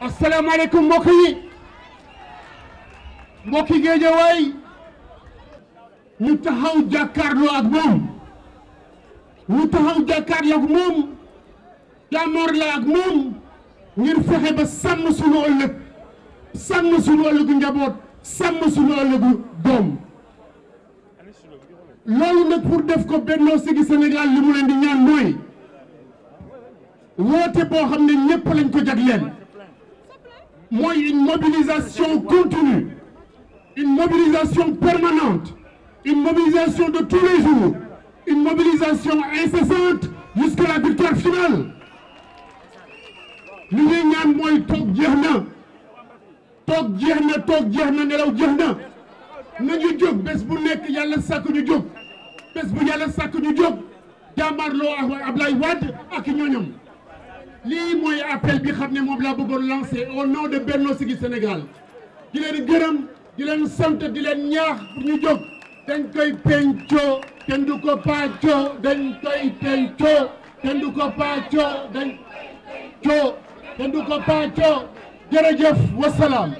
asalaamaaleykum mbokki Géejawaay ñu taxaw jàkkaarloo ak moom jàmmoor ak moom ngir fexe ba sàmm suñu ëllëg sàmm suñu ëllëgu njaboot sàmm suñu ëllëgu doom loolu nag pour def ko Benno Siggil Sénégal li mu leen di ñaan mooy woote boo xam ne ñépp lañ ko jagleel mooy une mobilisation continue, une mobilisation permanente, une mobilisation de tous les jours, une mobilisation incessante jusqu'à la victoire finale. li ñuy ñaan mooy toog jeex na nelaw jeex na nañu jóg bés bu nekk yàlla sàkk ñu jóg bés bu yàlla sàkk ñu jóg jàmmarloo ak Ablaye Wade ak ñooñam lii mooy appel bi xam ne moom laa bëggoon lancer au nom de Benno Siggil Sénégal di leen gërëm di leen sant di leen ñaax pour ñu jóg dañ koy pencoo kenn du ko paccoo dañ koy pencoo kenn du ko paccoo dañ coo kenn du ko paccoo jërëjëf wasalaam